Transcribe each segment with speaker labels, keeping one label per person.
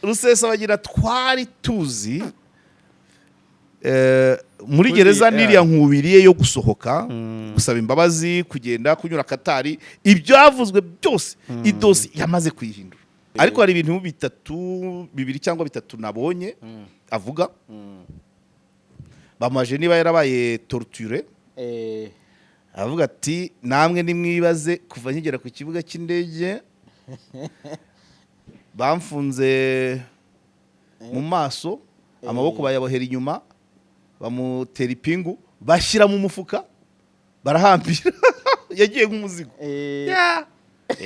Speaker 1: Rusesabagina twari tuzi muri gereza, n'iriya nkubiriye yo gusohoka, gusaba imbabazi, kugenda kunyura Katari, ibyavuzwe byose, idosiye yamaze kuyihindura. Ariko hari ibintu bitatu, bibiri cyangwa bitatu nabonye avuga. Bamaje niba yarabaye torture, avuga ati: "Namwe nimwibaze, kuva nkigera ku kibuga cy'indege bamfunze mu maso, amaboko bayabohera inyuma, bamutera ipingu, bashyira mu mufuka, barahambira, yagiye nk'umuzigo." Yeah.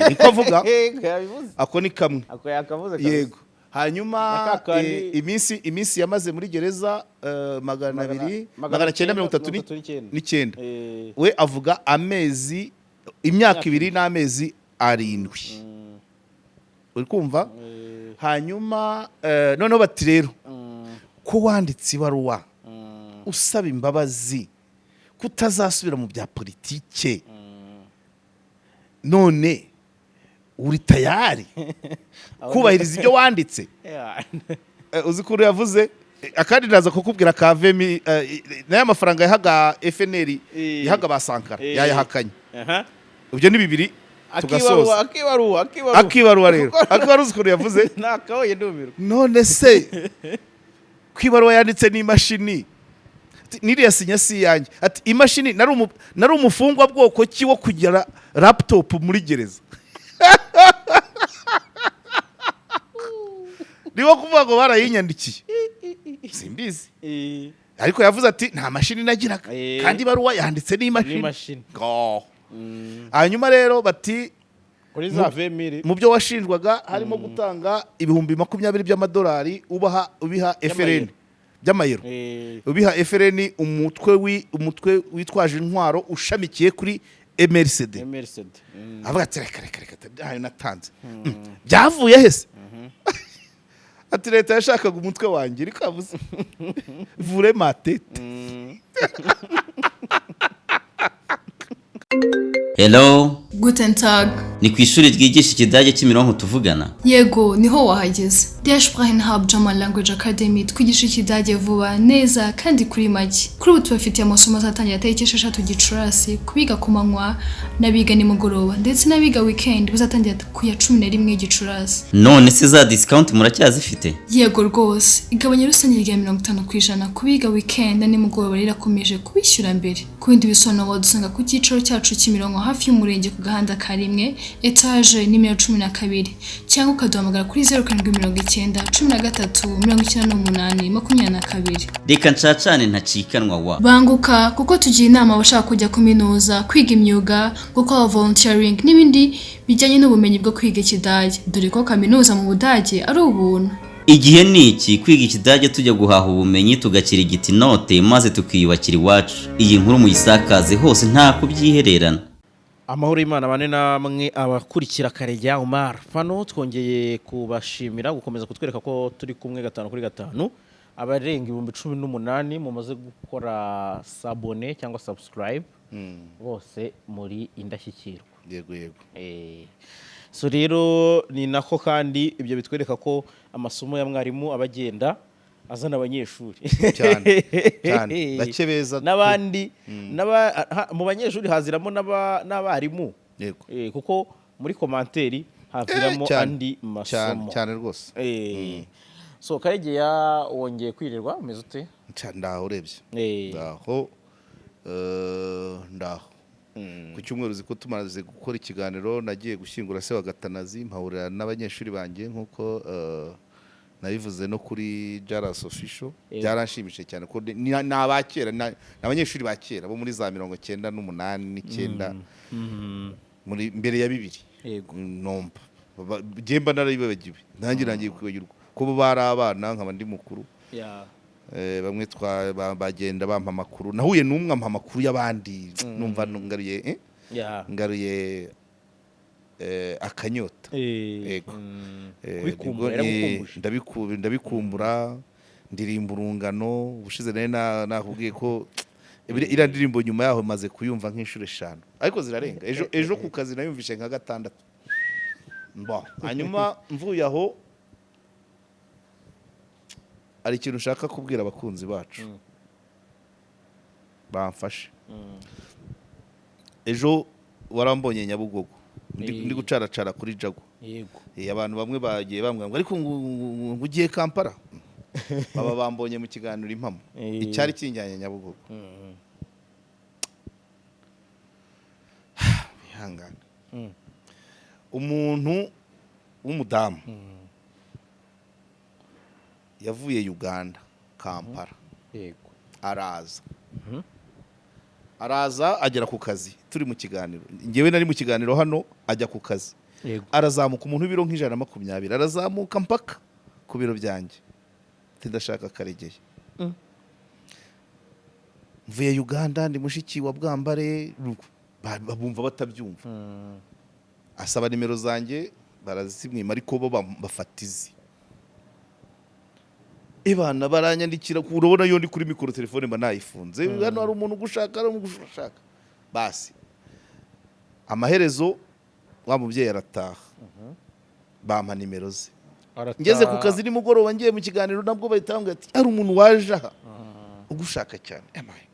Speaker 1: Niko avuga.
Speaker 2: Yabivuze.
Speaker 1: Ako ni kamwe.
Speaker 2: Ako yakavuze kabisa.
Speaker 1: Yego, hanyuma
Speaker 2: Na kakandi-
Speaker 1: iminsi yamaze muri gereza, 200, 939.
Speaker 2: 939.
Speaker 1: N'icyenda. We avuga amezi, imyaka 2 n'amezi 7, uri kumva? Hanyuma noneho bati: "Rero ko wanditse ibaruwa usaba imbabazi kutazasubira mu bya politike, none uri tayari kubahiriza ibyo wanditse?" Uzi ukuntu yavuze? Akandi ndaza kukubwira ka vemi n'aya mafaranga yahaga FNL, yahaga ba Sankara, yayahakanye. Ibyo ni bibiri, tugasoza.
Speaker 2: Akibaruwa, akibaruwa, akibaruwa.
Speaker 1: Akibaruwa rero, akibaruwa, uzi ukuntu yavuze?
Speaker 2: Nakabaye ndumirwa.
Speaker 1: None se ko ibaruwa yanditse n'imashini? Ati: "Niriya sinya si iyanjye." Ati: "Imashini, nari umufungwa bwoko ki wo kugira laptop muri gereza?" Niwo kuvuga ngo barayinyandikiye, simbizi. Ariko yavuze ati: "Nta mashini nagiraga." Kandi ibaruwa yanditse n'imashini.
Speaker 2: N'imashini.
Speaker 1: Ngo. Hanyuma rero bati:
Speaker 2: Kuri za vemiri.
Speaker 1: "Mu byo washinjwaga harimo gutanga 20,000 by'amadolari ubaha, ubiha FRN, by'amayero, ubiha FRN, umutwe witwaje intwaro ushamikiye kuri MRCD."
Speaker 2: MRCD.
Speaker 1: Avuga ati: "Reka, reka, reka, ntayo natanze." Byavuye he se? Ati: "Leta yashakaga umutwe wanjye." Ariko yavuze vure matete.
Speaker 3: Hello.
Speaker 4: Guten Tag.
Speaker 3: Ni ku ishuri ryigisha Ikidage Kimironko tuvugana?
Speaker 4: Yego, niho wahageze. Der Sprachen Hub German Language Academy twigisha Ikidage vuba, neza kandi kuri make. Kuri ubu tubafitiye amasomo azatangira tariki 6 Gicurasi kubiga ku manywa n'abiga nimugoroba, ndetse n'abiga weekend bazatangira ku ya 11 Gicurasi.
Speaker 3: None se za discount muracyazifite?
Speaker 4: Yego rwose, igabanya rusange rya 50% ku biga weekend na nimugoroba rirakomeje kubishyura mbere. Ku bindi bisobanuro wadusanga ku cyicaro cyacu Kimironko, hafi y'umurenge, ku gahanda ka rimwe, etaje nimero 12, cyangwa ukaduhamagara kuri 0790 13 98 22.
Speaker 3: Reka ncacane ntacikanwa wa.
Speaker 4: Banguka, kuko tugira inama abashaka kujya kuminuza, kwiga imyuga, gukora volunteering n'ibindi bijyanye n'ubumenyi bwo kwiga Ikidage, dore ko kaminuza mu Budage ari ubuntu.
Speaker 3: Igihe ni iki kwiga Ikidage, tujya guhaha ubumenyi, tugakirigita inote, maze tukiyubakira iwacu. Iyi nkuru muyisakaze hose, nta kubyihererana.
Speaker 2: Amahoro y'Imana bane namwe, abakurikira Karegeya Umar Pano. Twongeye kubashimira gukomeza kutwereka ko turi kumwe gatanu kuri gatanu. Abarenga 18,000 mumaze gukora s'abonner cyangwa subscribe, bose muri indashyikirwa.
Speaker 1: Yego.
Speaker 2: So rero ni nako kandi ibyo bitwereka ko amasomo ya mwarimu aba agenda azana abanyeshuri.
Speaker 1: Cyane cyane, bake beza.
Speaker 2: N'abandi mu banyeshuri haziramo n'abarimu. Kuko muri commentaire haviramo
Speaker 1: Cyane,
Speaker 2: andi
Speaker 1: cyane.
Speaker 2: masomo.
Speaker 1: Cyane rwose.
Speaker 2: So Karegeya, wongeye kwirirwa, umeze ute?
Speaker 1: Ndaho urebye. Ndaho, ndaho. Ku cyumweru, uzi ko tumaze gukora ikiganiro, nagiye gushyingura se wa Gatanazi, mpahurira n'abanyeshuri banjye nk'uko nabivuze no kuri Jaras Official. Byaranshimishije cyane ko ni abakera, ni abanyeshuri ba kera bo muri za 98 n'icyenda, muri mbere ya 2000. Nomba njye mba narabibagiwe, nanjye nangiye kwibagirwa ko bo bari abana nkaba ndi mukuru. Bamwe bagenda bampa amakuru, nahuye n'umwe ampa amakuru y'abandi, numva ngaruye ngaruye akanyota. Yego.
Speaker 2: Kubikumbura,
Speaker 1: Nibwo,
Speaker 2: yaragukumbuje.
Speaker 1: Ndabikumbura, ndirimba urungano. Ubushize nari nakubwiye ko iriya ndirimbo nyuma yaho maze kuyumva nk'inshuro eshanu, ariko zirarenga. Ejo ejo ku kazi nayumvishe nka gatandatu. Bon, hanyuma mvuye aho. Hari ikintu ushaka kubwira abakunzi bacu, bamfashe. Ejo warambonye Nyabugogo ndi gucaracara kuri Jago.
Speaker 2: Yego.
Speaker 1: Abantu bamwe bagiye bambwira ngo ariko ngo ugiye Kampala, baba bambonye mu kiganiro Impamo. Icyari kinjyanye Nyabugogo, ihangane, umuntu w'umudamu yavuye Uganda, Kampala, araza, araza agera ku kazi turi mu kiganiro. Njyewe nari mu kiganiro hano, ajya ku kazi, arazamuka, umuntu w'ibiro nka 120, arazamuka mpaka ku biro byanjye, ati: "Ndashaka Karegeye, mvuye Uganda, ndi mushiki wa Bwambare." Bumva batabyumva. Asaba nimero zanjye, barazimwima, ariko bo bafata izi ibana baranyandikira. Urabona iyo ndi kuri mikoro telefone mba nayifunze. "Hano hari umuntu ugushaka, hari umuntu ugushaka." Basi amaherezo wa mubyeyi arataha, bampa nimero ze. Ngeze ku kazi nimugoroba, ngiye mu kiganiro, nabwo bahita bambwira ati: "Hari umuntu waje aha ugushaka cyane." Emaye,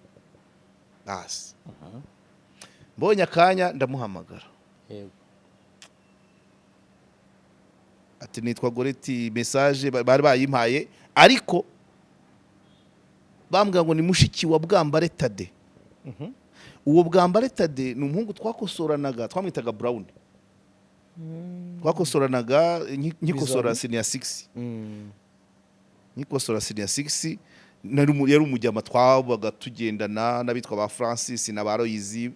Speaker 1: basi mbonye akanya ndamuhamagara. Ati: "Nitwa Goreti." Message bari bayimpaye, ariko bambwira ngo ni mushiki wa Bwambare Tade. Uwo Bwambare Tade ni umuhungu twakosoranaga, twamwitaga Brown, twakosoranaga nkikosora
Speaker 2: Bizarre.
Speaker 1: senior 6. Nkikosora senior 6 yari umujyama, twabaga tugendana n'abitwa ba Francis na ba Royizi.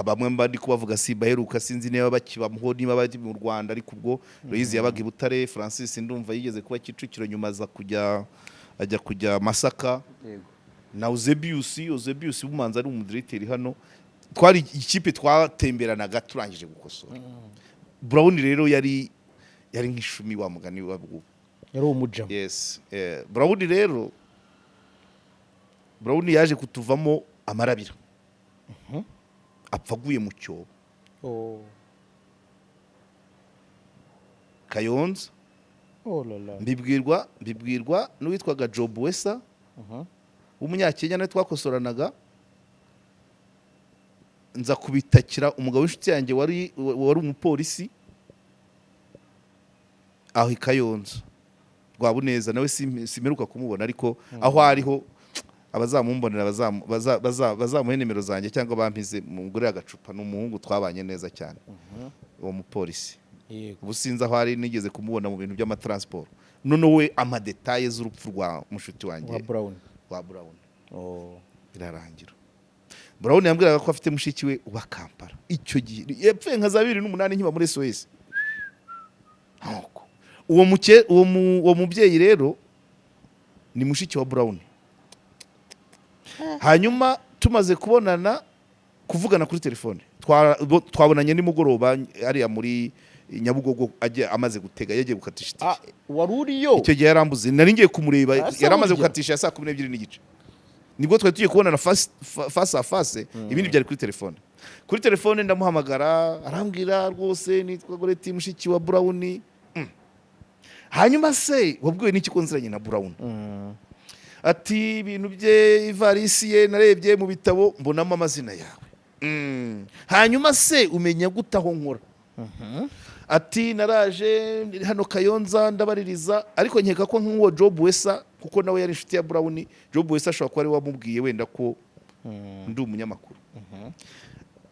Speaker 1: Bamwe mba ndi kubavuga simbaheruka, sinzi niba bakibaho, niba bari mu Rwanda, ariko ubwo Royizi yabaga i Butare, Francis ndumva yigeze kuba Kicukiro, nyuma aza kujya, ajya kujya Masaka, na Eusebius. Eusebius bumanza ari umudirecteur hano. Twari ikipe, twatemberanaga turangije gukosora. Brown rero yari nk'ishumi wa mugani wa bwo.
Speaker 2: Yari umujama.
Speaker 1: Yes, Brown rero, Brown yaje kutuvamo amarabira, apfa aguye mu cyobo.
Speaker 2: Oh.
Speaker 1: Kayonza.
Speaker 2: Oh la la.
Speaker 1: Mbibwirwa n'uwitwaga Job Wesa w'umunyakenya, nawe twakosoranaga. Nza kubitakira umugabo w'inshuti yanjye wari umupolisi aho i Kayonza, Rwabuneza. Nawe simperuka kumubona, ariko aho ariho abazamumbonera bazamuhe nimero zanjye cyangwa bampize mugurire agacupa. Ni umuhungu twabanye neza cyane, uwo mupolisi. Ubu sinzi aho ari, nigeze kumubona mu bintu by'amatransport. Noneho we amadétails z'urupfu rwa mushuti wanjye
Speaker 2: Wa Brown.
Speaker 1: Wa Brown.
Speaker 2: Oh.
Speaker 1: Birarangira. Brown yambwiraga ko afite mushiki we uba Kampala. Icyo gihe yapfuye nka za 2008, nkiba muri SOS. Nuko uwo muke uwo mu- uwo mubyeyi rero ni mushiki wa Brown. Hanyuma tumaze kubonana, kuvugana kuri telefone, twabonanye nimugoroba hariya muri Nyabugogo, ajya amaze gutega, yagiye gukatisha itike.
Speaker 2: Ah, wari uriyo?
Speaker 1: Icyo gihe yarambuze, nari ngiye kumureba.
Speaker 2: Asa
Speaker 1: Yari amaze
Speaker 2: burya.
Speaker 1: gukatisha ya saa 12:30, nibwo twari tugiye kubonana face à face. Ibindi byari kuri telefone. Kuri telefone ndamuhamagara, arambwira: "Rwose nitwa Goreti, mushiki wa Brown." Hanyuma se wabwiwe n'iki ko nziranye na Brown? Ati: "Ibintu bye, ivarisi ye, narebye mu bitabo mbonamo amazina yawe." Hanyuma se umenya gute aho nkora? Ati: "Naraje hano Kayonza ndabaririza." Ariko nkeka ko nk'uwo Job Wesa, kuko nawe yari inshuti ya Brown, Job Wesa ashobora kuba ari we wamubwiye wenda ko ndi umunyamakuru.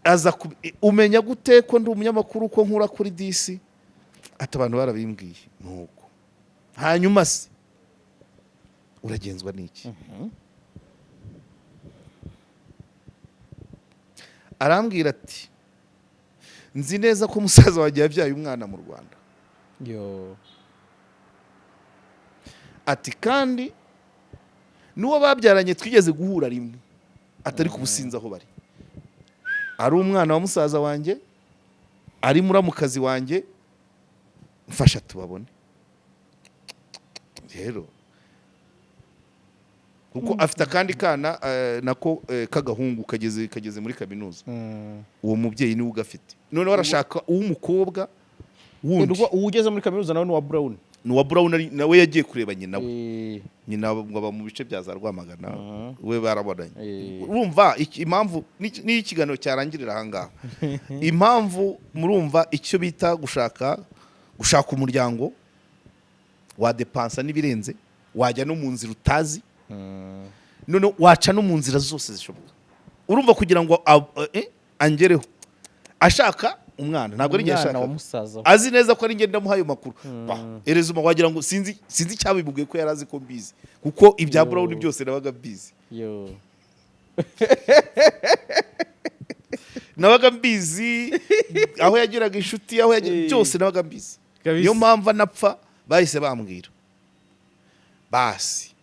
Speaker 1: Aza umenya gute ko ndi umunyamakuru, ko nkura kuri disi? Ati: "Abantu barabimbwiye." Nuko hanyuma se uragenzwa n'iki? Arambwira ati: "Nzi neza ko musaza wanjye yabyaye umwana mu Rwanda."
Speaker 2: Yo.
Speaker 1: Ati: "Kandi n'uwo babyaranye twigeze guhura rimwe." Atari ku businzi aho bari, ari umwana wa musaza wanjye, ari muramukazi wanjye, mfasha tubabone rero, kuko afite akandi kana nako k'agahungu kageze muri kaminuza. Uwo mubyeyi niwe ugafite, noneho arashaka uw'umukobwa wundi.
Speaker 2: Uwo ugeze muri kaminuza nawe ni uwa Brown?
Speaker 1: Ni uwa Brown, nawe yagiye kureba nyina we. Nyina ngo aba mu bice bya za Rwamagana, we barabonanye. Urumva impamvu n'iyo ikiganiro cyarangirira ahangaha, impamvu murumva icyo bita gushaka umuryango, wadepansa n'ibirenze, wajya no mu nzira utazi, none waca no mu nzira zose zishoboka, urumva, kugira ngo angereho ashaka umwana. Ntabwo ari njye
Speaker 2: Umwana
Speaker 1: yashakaga.
Speaker 2: wa musaza we.
Speaker 1: Azi neza ko ari njye ndamuha ayo makuru. Bah, erezuma wagira ngo sinzi icyabimubwiye ko yari azi ko mbizi, kuko ibya
Speaker 2: Yo.
Speaker 1: Brown byose nabaga mbizi.
Speaker 2: Yo.
Speaker 1: Nabaga mbizi aho yagiraga inshuti, aho yagira byose nabaga mbizi. Niyo mpamvu anapfa bahise bambwira. Basi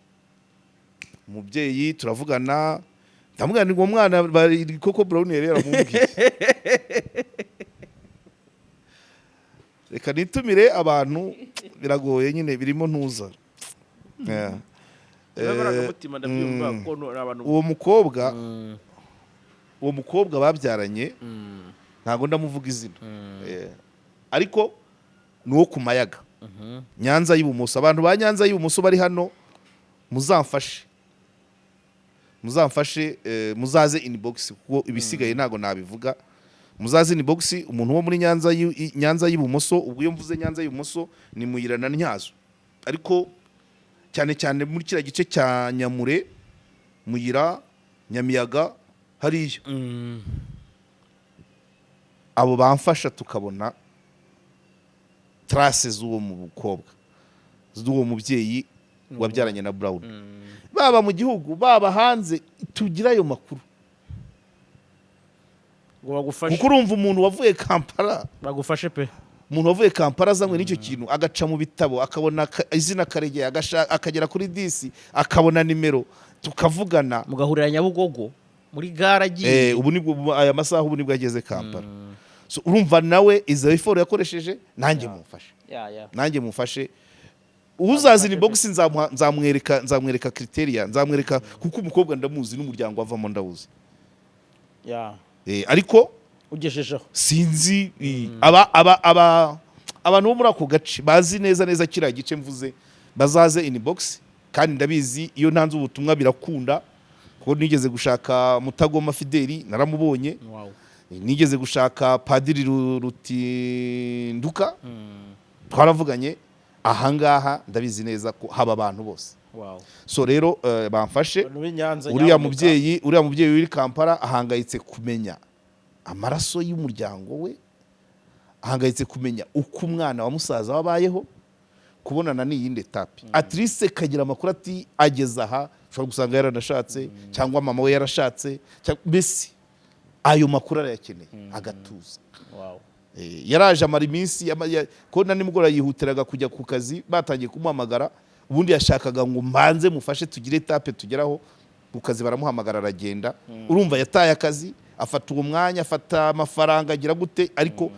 Speaker 1: umubyeyi turavugana, ndamubwira ngo uwo mwana koko Brown yari yaramubwiye. Reka nitumire abantu, biragoye nyine, birimo ntuza. Yeah.
Speaker 2: Amarangamutima ndabyumva ko ni abantu.
Speaker 1: Uwo mukobwa babyaranye, ntabwo ndamuvuga izina, ariko ni uwo ku Mayaga, Nyanza y'ibumoso. Abantu ba Nyanza y'ibumoso bari hano, muzamfashe, muzamfashe, muzaze inbox, kuko ibisigaye ntabwo nabivuga. Muzaze inbox. Umuntu wo muri Nyanza Nyanza y'ibumoso, ubwo iyo mvuze Nyanza y'ibumoso ni Muyira na Ntyazo, ariko cyane cyane muri kiriya gice cya Nyamure, Muyira, Nyamiyaga hariya, abo bamfasha tukabona trace z'uwo mukobwa, z'uwo mubyeyi wabyaranye na Brown, baba mu gihugu, baba hanze, tugira ayo makuru.
Speaker 2: Ngo bagufashe.
Speaker 1: Kuko urumva umuntu wavuye Kampala,
Speaker 2: Bagufashe pe.
Speaker 1: umuntu wavuye Kampala azanywe n'icyo kintu, agaca mu bitabo, akabona izina Karegeya, akagera kuri disi, akabona nimero, tukavugana.
Speaker 2: Mugahurira Nyabugogo muri gare agiye.
Speaker 1: Ubu nibwo aya masaha ubu nibwo ageze Kampala. So, urumva nawe izo effort yakoresheje, nanjye mumfashe.
Speaker 2: Ya.
Speaker 1: Nanjye mufashe. Uzaza inbox, nzamwereka criteria, nzamwereka, kuko umukobwa ndamuzi n'umuryango avamo ndawuzi. Ariko
Speaker 2: Ugejejeho.
Speaker 1: sinzi aba abantu bo muri ako gace bazi neza neza kiriya gice mvuze, bazaze inbox. Kandi ndabizi iyo ntanze ubutumwa birakunda, kuko nigeze gushaka Mutagoma Fideli, naramubonye. Nigeze gushaka Padiri Rutinduka, twaravuganye. Ahangaha ndabizi neza ko haba abantu bose. So rero, bamfashe.
Speaker 2: Abantu b'i Nyanza,
Speaker 1: Uriya
Speaker 2: nyamuneka.
Speaker 1: mubyeyi uri Kampala ahangayitse kumenya amaraso y'umuryango we, ahangayitse kumenya uko umwana wa musaza wabayeho. Kubonana ni iyindi étape, at least kagira amakuru ati ageze aha, ushobora gusanga yaranashatse, cyangwa mama we yarashatse, mbese ayo makuru arayakeneye agatuza. Yaraje amara iminsi ko na nimugoroba yihutiraga kujya ku kazi, batangiye kumuhamagara. Ubundi yashakaga ngo mbanze mufashe tugire étape tugeraho. Ku kazi baramuhamagara, aragenda. Urumva yataye akazi, afata uwo mwanya, afata amafaranga, agira gute, ariko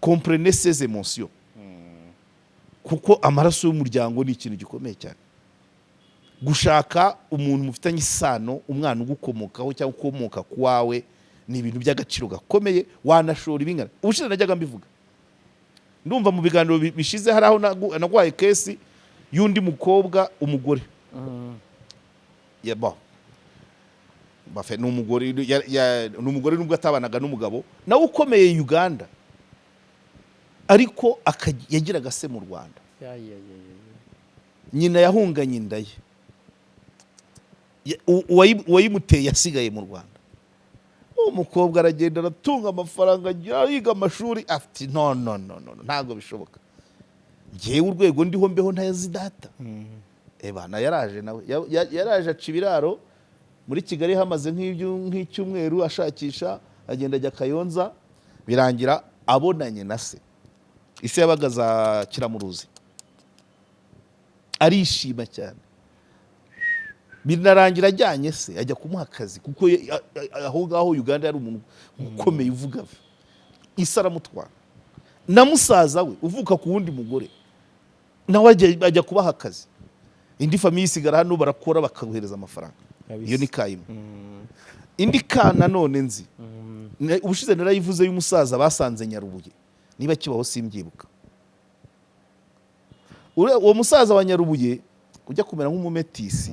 Speaker 1: comprenez ses émotions, kuko amaraso y'umuryango ni ikintu gikomeye cyane. Gushaka umuntu mufitanye isano, umwana ugukomokaho cyangwa ukomoka ku wawe, ni ibintu by'agaciro gakomeye, wanashora ibingana. Ubushize najyaga mbivuga, ndumva mu biganiro bishize hari aho naguhaye case y'undi mukobwa, umugore ya ba bafe, ni umugore ni umugore nubwo atabanaga n'umugabo nawe ukomeye Uganda, ariko yagiraga se mu Rwanda.
Speaker 2: Ya, ya, ya, ya.
Speaker 1: Nyina yahunganye inda ye. Uwayimuteye yasigaye mu Rwanda. Uwo mukobwa aragenda, aratunga amafaranga, agira, yiga amashuri, afite no, no, no, no, no, ntabwo bishoboka, ngewe urwego ndiho mbeho ntayazi data. Eba na yaraje nawe yaraje aca ibiraro muri Kigali, hamaze nk'icyumweru ashakisha, agenda ajya Kayonza, birangira abonanye na se. Ise yabaga za Kiramuruzi, arishima cyane, binarangira ajyanye se, ajya kumuha akazi, kuko aho ngaho Uganda yari umuntu ukomeye uvuga. Ise aramutwara na musaza we uvuka ku wundi mugore, nawe ajya kubaha akazi. Indi famille isigara hano, barakora, bakaguhereza amafaranga.
Speaker 2: Kabisa.
Speaker 1: Iyo ni ka imwe. Indi ka nanone nzi, ubushize narayivuze, y'umusaza basanze Nyarubuye, niba kibaho simbyibuka. Uwo musaza wa Nyarubuye ujya kumera nk'umumetisi,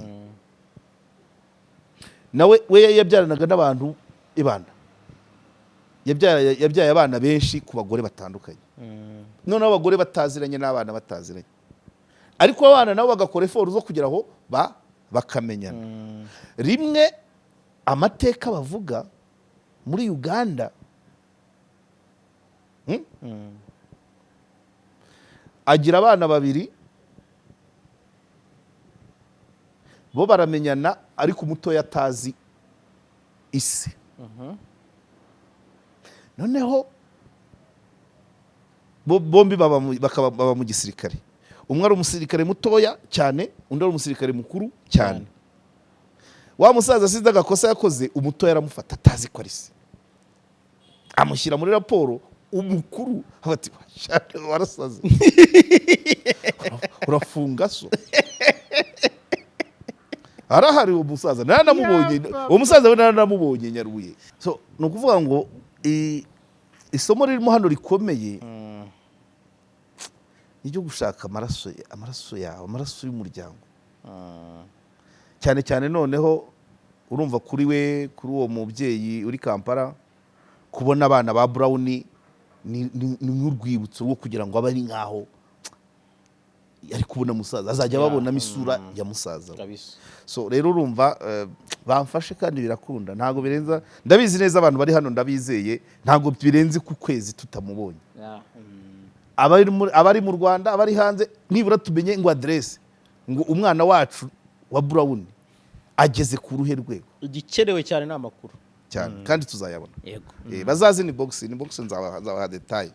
Speaker 1: nawe we yabyaranaga n'abantu ibana, yabyaye abana benshi ku bagore batandukanye, noneho abagore bataziranye n'abana bataziranye, ariko abana nabo bagakora effort zo kugira aho bakamenyana. Rimwe amateka bavuga muri Uganda, Agira abana babiri, bo baramenyana, ariko umutoya atazi ise. Noneho bombi baba mu gisirikare, umwe ari umusirikare mutoya cyane, undi ari umusirikare mukuru cyane. Wa musaza asize agakosa yakoze, umutoya aramufata atazi ko ari se, amushyira muri raporo. Umukuru ati: "Warasaze, urafunga so." Arahari uwo musaza, naranamubonye. Uwo musaza we naranamubonye Nyarubuye. So ni ukuvuga ngo isomo ririmo hano rikomeye ni iryo gushaka amaraso, amaraso yawe, amaraso y'umuryango cyane cyane. Noneho urumva kuri we, kuri uwo mubyeyi uri Kampala, kubona abana ba Brown ni nk'urwibutso rwo kugira ngo abe ari nkaho ari kubona musaza, azajya ababonamo isura ya musaza we. So rero urumva, bamfashe kandi birakunda, ntabwo birenza, ndabizi neza, abantu bari hano ndabizeye, ntabwo birenze ku kwezi tutamubonye. Abari mu Rwanda, abari hanze, nibura tumenye ngo aderese, ngo umwana wacu wa Brown ageze ku ruhe rwego.
Speaker 2: Igikenewe cyane ni amakuru.
Speaker 1: Cyane, kandi tuzayabona. Bazazi ni box, ni box, nzabaha détails.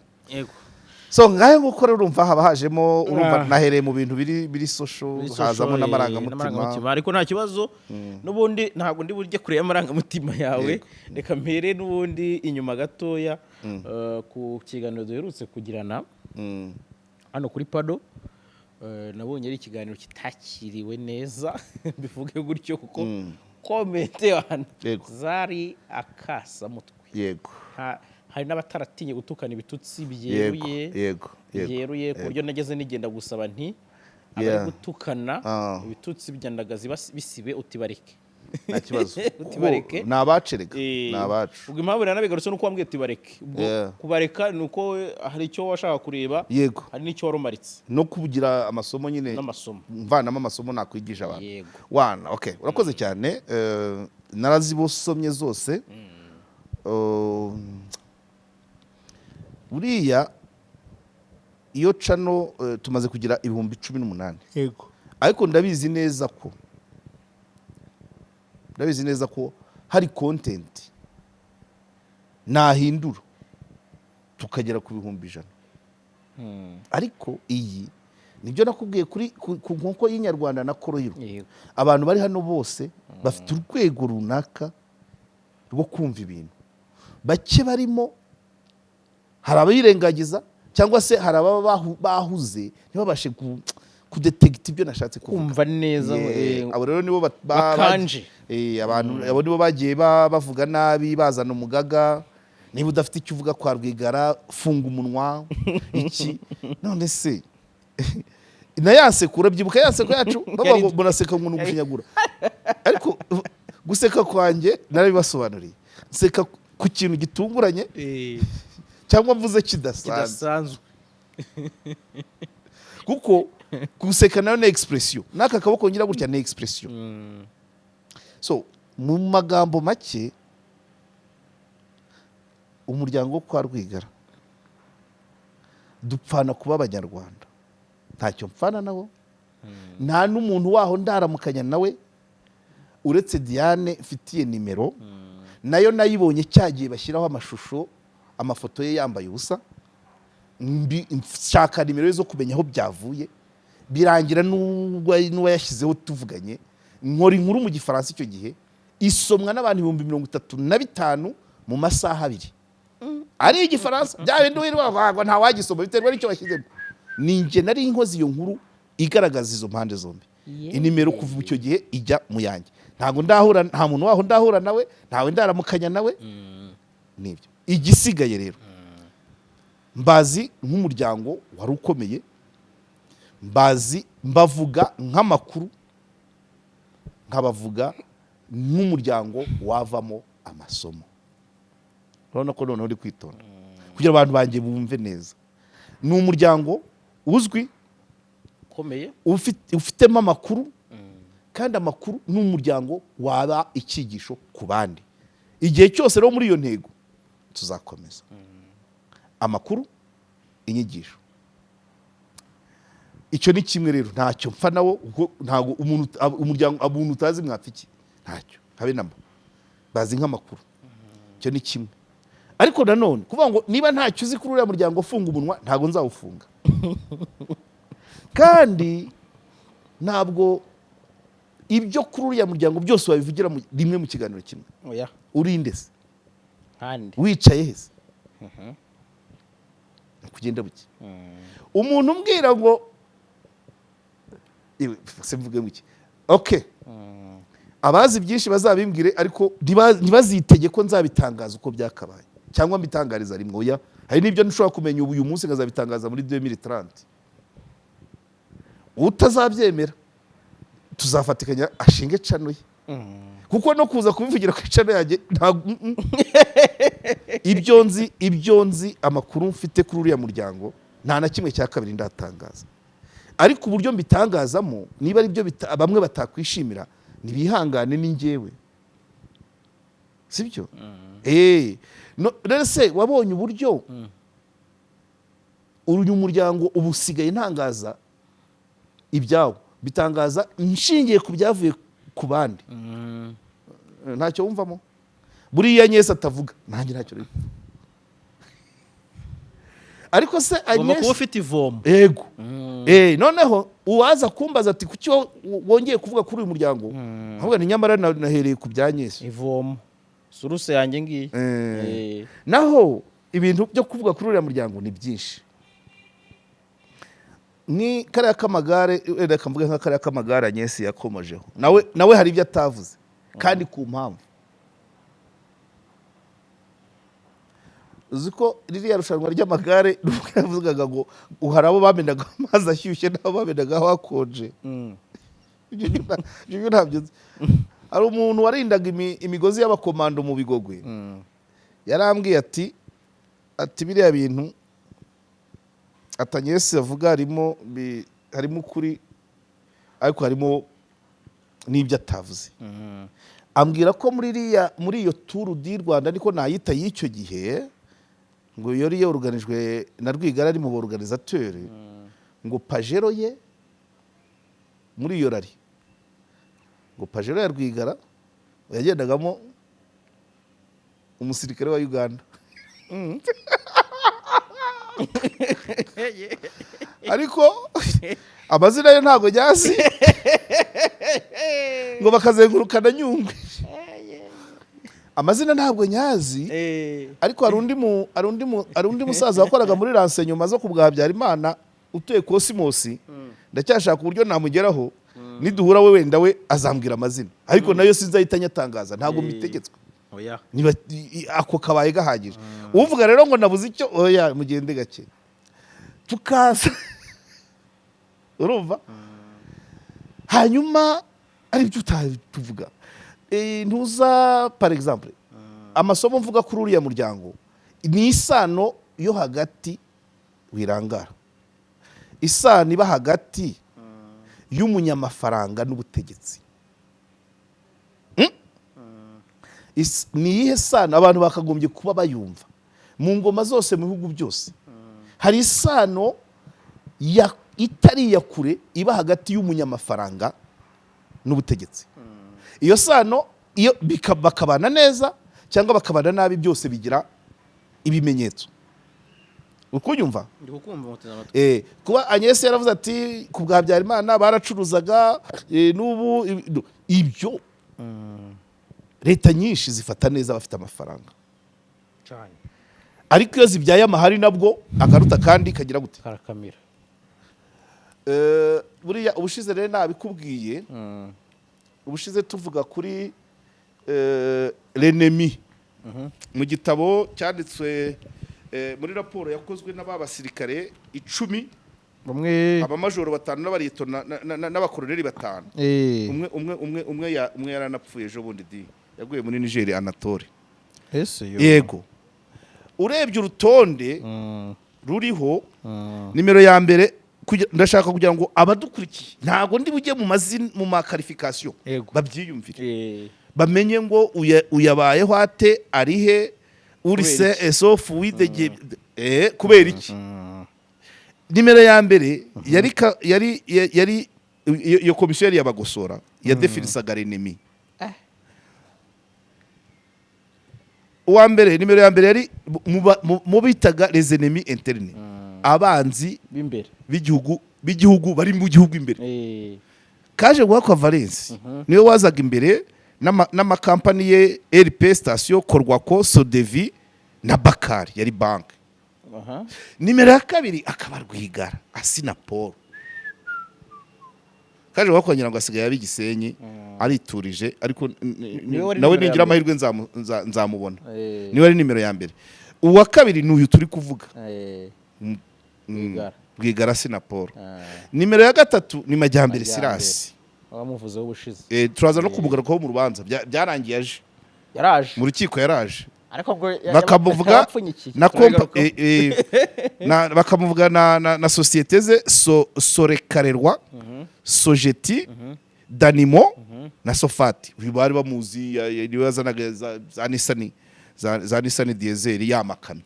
Speaker 1: So ngahe nguko rero, urumva haba hajemo, urumva nahereye mu bintu biri social,
Speaker 2: Muri social,
Speaker 1: hazamo n'amarangamutima.
Speaker 2: N'amarangamutima, ariko nta kibazo, n'ubundi ntabwo ndi burye kure y'amarangamutima yawe. Reka mpere n'ubundi inyuma gatoya, ku kiganiro duherutse kugirana hano kuri pado. Nabonye ari ikiganiro kitakiriwe neza, mbivuge gutyo, kuko comment hano zari akasamutwe. Hari n'abataratinye gutukana ibitutsi byeruye,
Speaker 1: yego yego
Speaker 2: byeruye, ku buryo nageze nigenda gusaba nti abari gutukana ibitutsi byandagazi bisibe, uti bareke.
Speaker 1: Nta kibazo.
Speaker 2: Utibareke.
Speaker 1: Kuko ni abacu erega, ni abacu.
Speaker 2: Ubwo impamvu nanabigarutse nuko wambwiye uti bareke. Ubwo kubareka ni uko hari icyo washaka kureba, hari n'icyo warumaritse.
Speaker 1: No kugira amasomo nyine.
Speaker 2: N'amasomo.
Speaker 1: Mvanamo amasomo nakwigisha abantu. Wana, okay, urakoze cyane. Narazibusomye zose. Buriya iyo channel, tumaze kugira 18,000. Ariko ndabizi neza ko hari content nahindura tukagera ku 100,000. Ariko iyi nibyo nakubwiye kuri ku nkoko y'inyarwanda na koroyiro. Abantu bari hano bose bafite urwego runaka rwo kumva ibintu. Bake barimo, hari abayirengagiza cyangwa se hari ababa bahuze ntibabashe kudetegita ibyo nashatse kuvuga.
Speaker 2: Kumva neza.
Speaker 1: Abo rero nibo
Speaker 2: Bakanje.
Speaker 1: Abantu abo nibo bagiye bavuga nabi, bazana umugaga: "Niba udafite icyo uvuga kwa Rwigara, funga umunwa." Iki none se na ya nseko, urabyibuka ya nseko yacu, bavuga ngo muraseka ngo ni ugushinyagura, ariko guseka kwanjye narabibasobanuriye, nseka ku kintu gitunguranye cyangwa mvuze kidasanzwe.
Speaker 2: Kidasanzwe.
Speaker 1: Kuko guseka nayo ni expression, n'aka kaboko ngira gutya ni expression. So mu magambo make, umuryango wo kwa Rwigara dupfana kuba Abanyarwanda, ntacyo mpfana nabo, nta n'umuntu waho ndaramukanya nawe uretse Diane mfitiye nimero, nayo nayibonye cyagiye bashyiraho amashusho, amafoto ye yambaye ubusa. Nshaka nimero ye zo kumenya aho byavuye, birangira n'uwayashyizeho tuvuganye. Nkora inkuru mu Gifaransa icyo gihe, isomwa n'abantu 35,000 mu masaha 2, ari Igifaransa bya bindi wirirwa bavuga ngo ntawagisoma, biterwa n'icyo washyizemo. Ni njye nari nkoze iyo nkuru igaragaza izo mpande zombi. Inimero kuva icyo gihe ijya mu yanjye. Ntabwo ndahura, nta muntu waho ndahura nawe, ntawe ndaramukanya nawe, nibyo. Igisigaye rero, mbazi nk'umuryango wari ukomeye. Mbazi, mbavuga nk'amakuru, nkabavuga nk'umuryango wavamo amasomo. Urabona ko noneho uri kwitonda kugira abantu banjye bumve neza. Ni umuryango uzwi,
Speaker 2: ukomeye,
Speaker 1: ufitemo amakuru, kandi amakuru ni umuryango waba icyigisho ku bandi. Igihe cyose rero muri iyo ntego tuzakomeza amakuru, inyigisho. Icyo ni kimwe rero, ntacyo mpfa nawo, kuko ntabwo umuntu, umuryango, umuntu utazi mwapfa iki? Ntacyo habe namba. Bazi nk'amakuru, icyo ni kimwe. Ariko nanone kuvuga ngo niba ntacyo uzi kuri uriya muryango ufunga umunwa, ntabwo nzawufunga. Kandi ntabwo ibyo kuri uriya muryango byose wabivugira rimwe mu kiganiro kimwe.
Speaker 2: Oya.
Speaker 1: Urinde se?
Speaker 2: Kandi
Speaker 1: Wicaye hese? Ni kugenda buke. Umuntu umbwira ngo iwe, se mvuge ngo iki? Okay, abazi byinshi bazabimbwire, ariko ntibazitege ko nzabitangaza uko byakabaye cyangwa mbitangariza rimwe. Oya, hari n'ibyo nshobora kumenya ubu uyu munsi nkazabitangaza muri 2030. Utazabyemera tuzafatikanya ashinge channel ye, kuko no kuza kubivugira ku channel yanjye ntabwo ibyo nzi, amakuru mfite kuri uriya muryango, nta na kimwe cya kabiri ndatangaza. Ariko uburyo mbitangazamo, niba ari byo bamwe batakwishimira, ntibihangane, ni njyewe, sibyo? No, rero se wabonye uburyo uyu muryango ubu usigaye ntangaza ibyawo, bitangaza nshingiye ku byavuye ku bandi? Ntacyo wumvamo. Buriya Agnès atavuga, nanjye ntacyo rero. Ariko se
Speaker 2: Ugomba kuba
Speaker 1: Agnès
Speaker 2: ufite ivomo.
Speaker 1: Yego. Noneho uwaza kumbaza ati: "Kuki wongeye kuvuga kuri uyu muryango?" Ahubwo ni nyamara nahereye ku bya Agnès.
Speaker 2: Ivomo, source yanjye ngiyi.
Speaker 1: Naho ibintu byo kuvuga kuri uriya muryango ni byinshi. Ni kariya k'amagare, wenda kamvuge nka kariya k'amagare Agnès yakomojeho, nawe hari ibyo atavuze kandi ku mpamvu. Uzi ko ririya rushanwa ry'amagare nubwo yavugaga ngo hari abo bamenaga amazi ashyushye n'abo bamenaga hakonje? Ibyo ntabyo nzi. Hari umuntu warindaga imigozi y'abakomando mu Bigogwe, yarambwiye ati biriya bintu Agnès avuga harimo ukuri, ariko harimo n'ibyo atavuze. Ambwira ko muri iyo Tour du Rwanda, niko nayita, y'icyo gihe, ngo yari yoruganijwe na Rwigara ari mu ba organisateur, ngo Pajero ye muri iyo rally, ngo Pajero ya Rwigara yagendagamo umusirikare wa Uganda. Ariko amazina ye ntabwo nyazi, ngo bakazengurukana Nyungwe. Amazina ntabwo nyazi. Ariko hari undi musaza wakoraga muri renseignement zo ku bwa Habyarimana utuye Kosimosi, ndacyashaka uburyo namugeraho. Niduhura we, wenda we azambwira amazina, ariko nayo sinzahita nyatangaza, ntabwo mbitegetswe.
Speaker 2: Oya.
Speaker 1: Niba ako kabaye gahagije. Uvuga rero ngo nabuze icyo, oya, mugende gake. Tukaza, urumva, hanyuma ari byo tuvuga. Ntuza, par exemple, amasomo mvuga kuri uriya muryango ni isano yo hagati, wirangara, isano iba hagati y'umunyamafaranga n'ubutegetsi. Ni iyihe sano? Abantu bakagombye kuba bayumva. Mu ngoma zose, mu bihugu byose, hari isano itari iya kure iba hagati y'umunyamafaranga n'ubutegetsi. Iyo sano iyo bakabana neza cyangwa bakabana nabi, byose bigira ibimenyetso. Uri kunyumva?
Speaker 2: Ndi kukumva, muteze amatwi.
Speaker 1: Kuba Agnès yaravuze ati ku bwa Habyarimana baracuruzaga, n'ubu no, ibyo leta nyinshi zifata neza abafite amafaranga.
Speaker 2: Cyane.
Speaker 1: Ariko iyo zibyaye amahari, nabwo akaruta kandi kagira gute?
Speaker 2: Karakamira.
Speaker 1: Buriya ubushize rero nabikubwiye, ubushize tuvuga kuri l'ennemi mu gitabo cyanditswe, muri raporo yakozwe n'aba basirikare 10.
Speaker 2: Bamwe.
Speaker 1: Abamajoro batanu n'abarito n'abakoroneri batanu. Umwe yaranapfuye ejo bundi di, yaguye muri Niger, Anatole.
Speaker 2: Ese yo?
Speaker 1: Yego, urebye urutonde ruriho, nimero ya mbere, ndashaka kugira ngo abadukurikiye, ntabwo ndi bujye mu mazina, mu ma qualification, babyiyumvire, bamenye ngo uyabayeho ate, arihe, uri
Speaker 2: Kubera
Speaker 1: se
Speaker 2: iki?
Speaker 1: esofu widege, kubera iki? Nimero ya mbere yari yari iyo komisiyo yari yabagosora yadefinisaga l'ennemi. Uwa mbere, nimero ya mbere yari mu bitaga les ennemis internes, abanzi
Speaker 2: b'imbere
Speaker 1: b'igihugu bari mu gihugu imbere. Kaje guhakwa Valence niwe wazaga imbere n'amakampani ye, RP Station, Korwako, Sodevi na Bakari yari banki. Nimero ya kabiri akaba Rwigara Asina Paul. Kaje guhakwa ngira ngo asigaye aba Igisenyi, ariturije, ariko
Speaker 2: Niwe wari
Speaker 1: nawe
Speaker 2: nimero ya
Speaker 1: ningira
Speaker 2: mbere.
Speaker 1: amahirwe nzamubona. Niwe ari nimero ya mbere. Uwa kabiri ni uyu turi kuvuga.
Speaker 2: Rwigara.
Speaker 1: Rwigara Asina Paul. Nimero ya gatatu ni Majyambere
Speaker 2: Majyambere.
Speaker 1: Sirasi.
Speaker 2: Wamuvuzeho ubushize.
Speaker 1: Turaza no kumugarukaho mu rubanza. Byarangiye aje.
Speaker 2: Yaraje.
Speaker 1: Mu rukiko yaraje.
Speaker 2: Ariko ngo
Speaker 1: Bakamuvuga
Speaker 2: yabapfunyikiye.
Speaker 1: na kompa
Speaker 2: Turabigarukaho.
Speaker 1: Bakamuvuga na sosiyete ze, Sorekarerwa, Sojeti, Danimo na Sofati. Uyu bari bamuzi, niwe yazanaga za Nissan, za Nissan diesel y'amakamyo.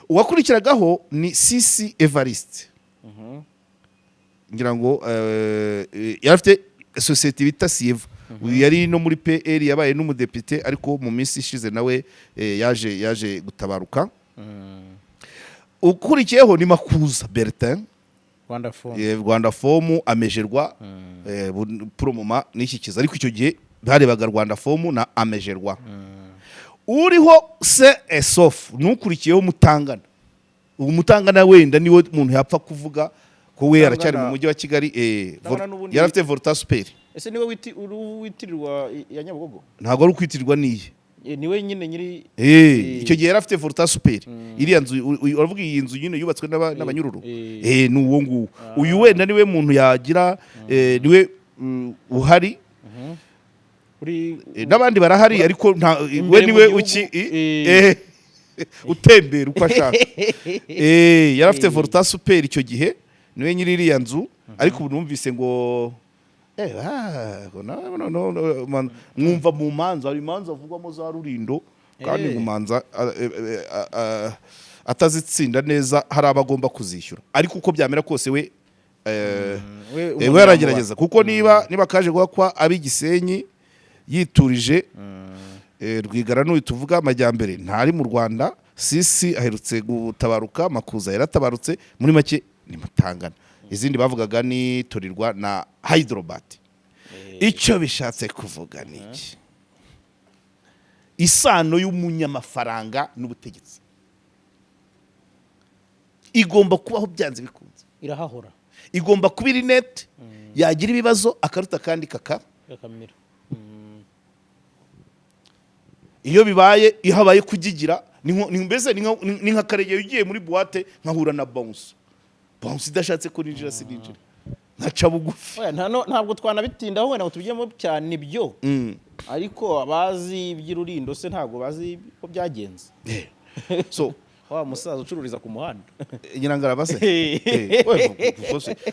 Speaker 1: Uwakurikiragaho ni Sisi Evariste. Ngira ngo yari afite sosiyete bita Sieva. Uyu yari no muri PL, yabaye n'umudepite, ariko mu minsi ishize nawe yaje gutabaruka. Ukurikiyeho ni Makuza Bertin.
Speaker 2: Rwanda Foam.
Speaker 1: Rwanda Foam, Amejerwa, promoma n'ishyikiza, ariko icyo gihe barebaga Rwanda Foam na Amejerwa. Uriho se esofu nukurikiyeho Mutangana. Ubu Mutangana wenda niwe muntu yapfa kuvuga ko we aracyari mu mujyi wa Kigali.
Speaker 2: Mutangana n'ubundi-
Speaker 1: Yari afite Volta Super.
Speaker 2: Ese niwe uri witirirwa ya Nyabugogo?
Speaker 1: Ntabwo ari ukwitirirwa n'iye.
Speaker 2: Niwe nyine nyiri.
Speaker 1: Icyo gihe yari afite Volta Super, iriya nzu uravuga, iyi nzu nyine yubatswe n'abanyururu. Ni uwo nguwo. Uyu wenda niwe muntu yagira, niwe uhari.
Speaker 2: Uri
Speaker 1: N'abandi barahari, ariko nta we
Speaker 2: Imbere mu
Speaker 1: niwe
Speaker 2: gihugu,
Speaker 1: uki utembera uko ashaka. Yari afite Volta Super icyo gihe, niwe nyiri iriya nzu, ariko ubu numvise ngo ngo no, no, no, mwumva mu manza, hari imanza avugwamo za Rurindo kandi mu manza atazitsinda neza, hari abagomba kuzishyura, ariko uko byamera kose we
Speaker 2: we umuntu
Speaker 1: we aragerageza, kuko niba kaje guhakwa ab'igisenyi yiturije, Rwigara n'uyu tuvuga, Amajyambere ntari mu Rwanda, Sisi aherutse gutabaruka, Makuza yaratabarutse, muri make ni Mutangana. Izindi bavugaga ni Torirwa na Hyderabad. Icyo bishatse kuvuga ni iki? Isano y'umunyamafaranga n'ubutegetsi igomba kubaho byanze bikunze.
Speaker 2: Irahahora.
Speaker 1: Igomba kuba iri net, yagira ibibazo akaruta kandi kaka
Speaker 2: Gakamira.
Speaker 1: Iyo bibaye, iyo habaye kugigira, ni mbese ni nka Karegeya ugiye muri boîte nkahura na bouncer, bouncer idashatse ko ninjira, sininjira, nkaca bugufi.
Speaker 2: Oya, ntabwo twanabitindaho wenda ngo tubijyemo cyane ibyo, ariko abazi iby'Irurindo se ntabwo bazi ko byagenze?
Speaker 1: So
Speaker 2: wa musaza ucururiza ku muhanda.
Speaker 1: Nyirangarama se? Oya,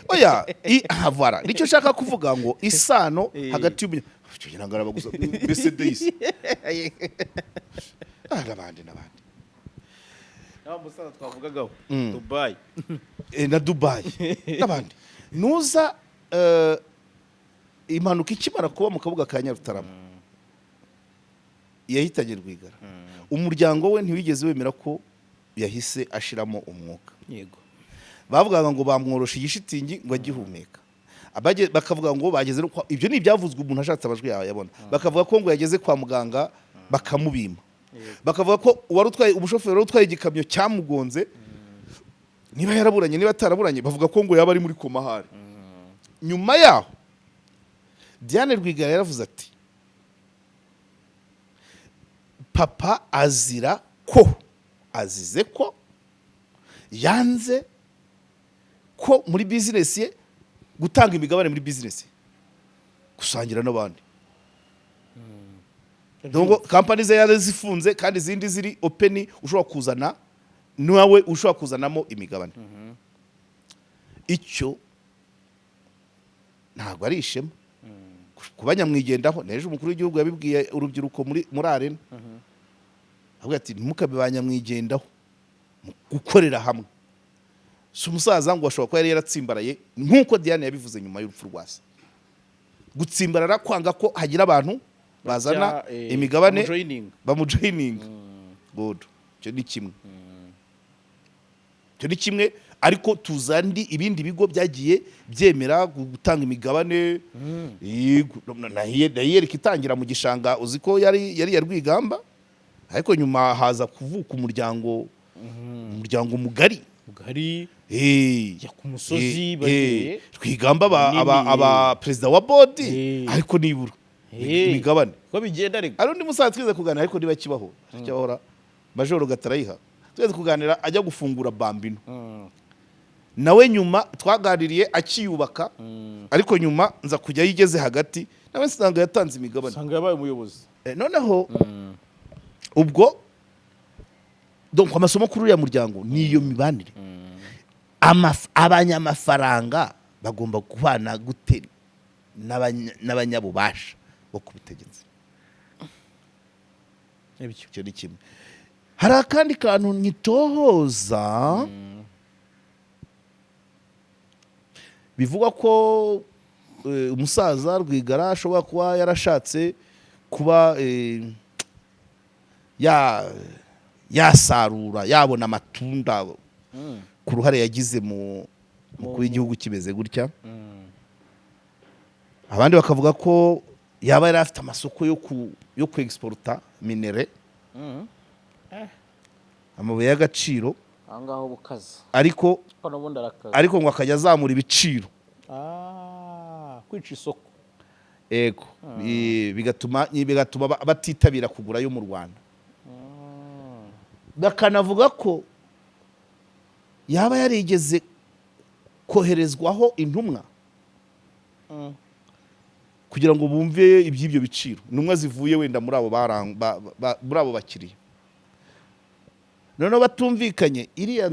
Speaker 1: oya, havara nicyo nshaka kuvuga ngo isano hagati y'umunya Nyirangarama gusa mbese deyisi, n'abandi n'abandi.
Speaker 2: Wa musaza twavugagaho Dubai.
Speaker 1: Na Dubai n'abandi. Nuza impanuka ikimara kuba mu kabuga ka Nyarutarama yahitanye Rwigara, umuryango we ntiwigeze wemera ko yahise ashiramo umwuka. Bavugaga ngo bamworoshe igishitingi ngo agihumeka. Bakavuga ngo bageze no ibyo ni ibyavuzwe, umuntu ashatse amajwi yawe yabona. Bakavuga ko ngo yageze kwa muganga bakamubima. Bakavuga ko uwari utwaye, umushoferi wari utwaye igikamyo cyamugonze, niba yaraburanye niba ataraburanye, bavuga ko ngo yaba ari muri koma ahari. Nyuma yaho Diane Rwigara yaravuze ati: "Papa azira ko azize ko yanze Ko muri bizinesi ye, gutanga imigabane muri bizinesi ye, gusangira n'abandi. Donc kampani ze yari zifunze kandi izindi ziri open, ushobora kuzana nawe, ushobora kuzanamo imigabane. Icyo ntabwo ari ishema kuba nyamwigendaho. N'ejo umukuru w'igihugu yabibwiye urubyiruko muri arena, avuga ati: "Ntimukabe ba nyamwigendaho mu gukorera hamwe." Si umusaza ngo ashobora kuba yari yaratsimbaraye, nk'uko Diane yabivuze nyuma y'urupfu rwa se, gutsimbarara, kwanga ko hagira abantu bazana imigabane,
Speaker 2: bamujoininga.
Speaker 1: Bamujoininga. Good, icyo ni kimwe, icyo ni kimwe. Ariko tuzandi ibindi bigo byagiye byemera gutanga imigabane. Yego, na ULK itangira mu gishanga, uzi ko yari iya Rwigamba, ariko nyuma haza kuvuka umuryango mugari.
Speaker 2: Mugari. Jya ku musozi, bagiye.
Speaker 1: Rwigamba
Speaker 2: Munini.
Speaker 1: aba perezida wa board, ariko nibura imigabane.
Speaker 2: Ko bigenda ariko.
Speaker 1: Hari undi musaza twize kuganira, ariko niba kibaho cyahora, Majoro Gatarayiha, twize kuganira ajya gufungura Bambino. Nawe nyuma twaganiriye akiyubaka, ariko nyuma nza kujya yigeze hagati, nawe nsanga yatanze imigabane.
Speaker 2: Usanga yabaye umuyobozi.
Speaker 1: Noneho ubwo donc amasomo kuri uriya muryango ni iyo mibanire. Abanyamafaranga bagomba kubana gute n'abanyabubasha bo ku butegetsi?
Speaker 2: Ibyo.
Speaker 1: Icyo ni kimwe. Hari akandi kantu nyitohoza bivugwa ko umusaza Rwigara ashobora kuba yarashatse kuba yasarura, yabona amatunda ku ruhare yagize mu kuba igihugu kimeze gutya. Abandi bakavuga ko yaba yari afite amasoko yo ku exporta minerais, amabuye y'agaciro.
Speaker 2: Aho ngaho bukaza.
Speaker 1: Ariko
Speaker 2: ko n'ubundi arakaza.
Speaker 1: Ariko ngo akajya azamura ibiciro.
Speaker 2: Ah, kwica isoko.
Speaker 1: Ego. Bigatuma batitabira kugura yo mu Rwanda. Bakanavuga ko yaba yarigeze koherezwaho intumwa kugira ngo bumve iby'ibyo biciro, intumwa zivuye wenda muri abo muri abo bakiriya. Noneho batumvikanye, iriya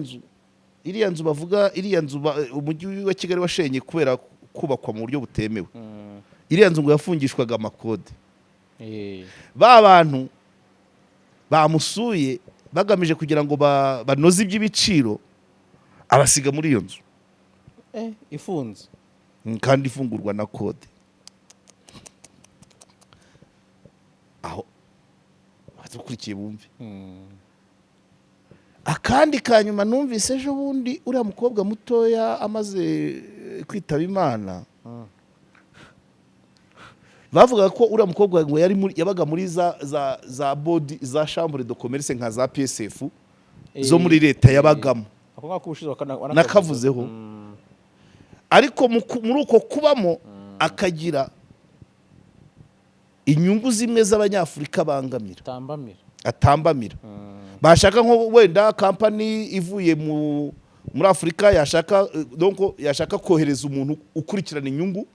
Speaker 1: nzu bavuga, iriya nzu umujyi wa Kigali washenye kubera kubakwa mu buryo butemewe, iriya nzu ngo yafungishwaga amakode. Ba bantu bamusuye bagamije kugira ngo banoze iby'ibiciro, abasiga muri iyo nzu.
Speaker 2: Ifunze.
Speaker 1: Kandi ifungurwa na kode. Aho abadukurikiye bumve. Akandi ka nyuma numvise ejo bundi, uriya mukobwa mutoya amaze kwitaba Imana, bavugaga ko uriya mukobwa ngo yabaga muri za board za chambre de commerce, nka za PSF zo muri leta yabagamo.
Speaker 2: Ako ngako ubushize
Speaker 1: Nakavuzeho. Ariko muri uko kubamo akagira inyungu zimwe z'Abanyafurika bangamira.
Speaker 2: Tambamira.
Speaker 1: Atambamira. Bashaka nko wenda kampani ivuye muri Afurika yashaka, donc yashaka kohereza umuntu ukurikirana inyungu,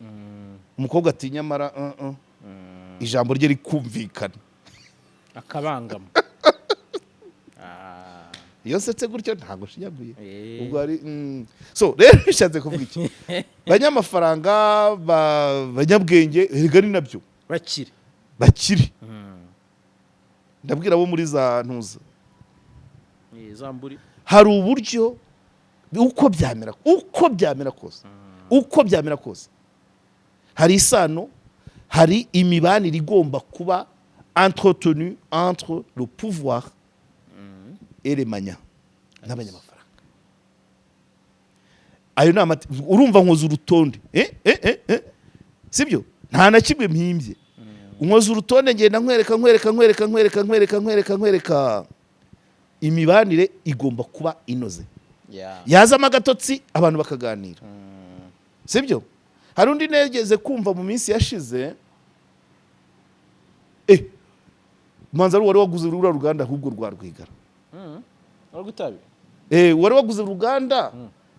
Speaker 1: umukobwa ati: "Nyamara ijambo rye rikumvikana."
Speaker 2: Akabangama. Ah.
Speaker 1: Iyo nsetse gutyo ntabwo nshinyaguye. Ubwo hari so rero bishatse kuvuga iki? Banyamafaranga, banyabwenge, erega ni nabyo.
Speaker 2: Bakire.
Speaker 1: Bakire. Ndabwira abo muri za ntuza.
Speaker 2: Zamburi.
Speaker 1: Hari uburyo, uko byamera kose, uko byamera kose, hari isano, hari imibanire igomba kuba entretenue entre le pouvoir et les magnats n'abanyamafaranga. Ayo ni urumva nkoze urutonde, sibyo? Nta na kimwe mpimbye. Nkoze urutonde, ngenda nkwereka, nkwereka, nkwereka, nkwereka, nkwereka, nkwereka, nkwereka. Imibanire igomba kuba inoze. Yazamo agatotsi, abantu bakaganira, sibyo? Hari undi negeze kumva mu minsi yashize, manza ari uwari waguze ruriya ruganda ahubwo rwa Rwigara.
Speaker 2: Wari gutabi.
Speaker 1: Wari waguze uruganda.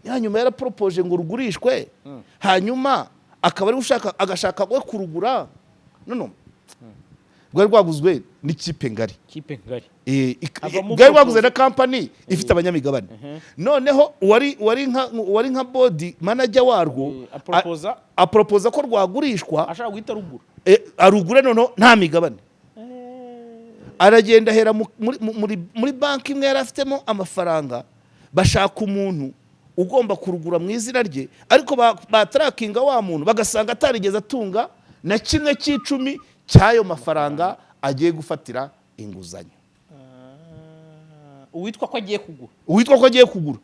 Speaker 1: Hanyuma yaraporopoje ngo rugurishwe, hanyuma akaba ari ushaka, agashaka we kurugura. No, rwari rwaguzwe n'ikipe ngari.
Speaker 2: Kipe ngari. Havamo
Speaker 1: Bwari bwaguze
Speaker 2: propose.
Speaker 1: na kampani ifite abanyamigabane. Noneho uwari nka board manager warwo
Speaker 2: Aproposa.
Speaker 1: Aproposa ko rwagurishwa.
Speaker 2: Ashaka guhita rugura.
Speaker 1: Arugure noneho nta migabane. Aragenda ahera muri banki imwe yari afitemo amafaranga, bashaka umuntu ugomba kurugura mu izina rye, ariko batarakinga wa muntu bagasanga atarigeze atunga na kimwe cy'icumi cy'ayo mafaranga agiye gufatira inguzanyo.
Speaker 2: Uwitwa ko agiye kugura.
Speaker 1: Uwitwa ko agiye kugura.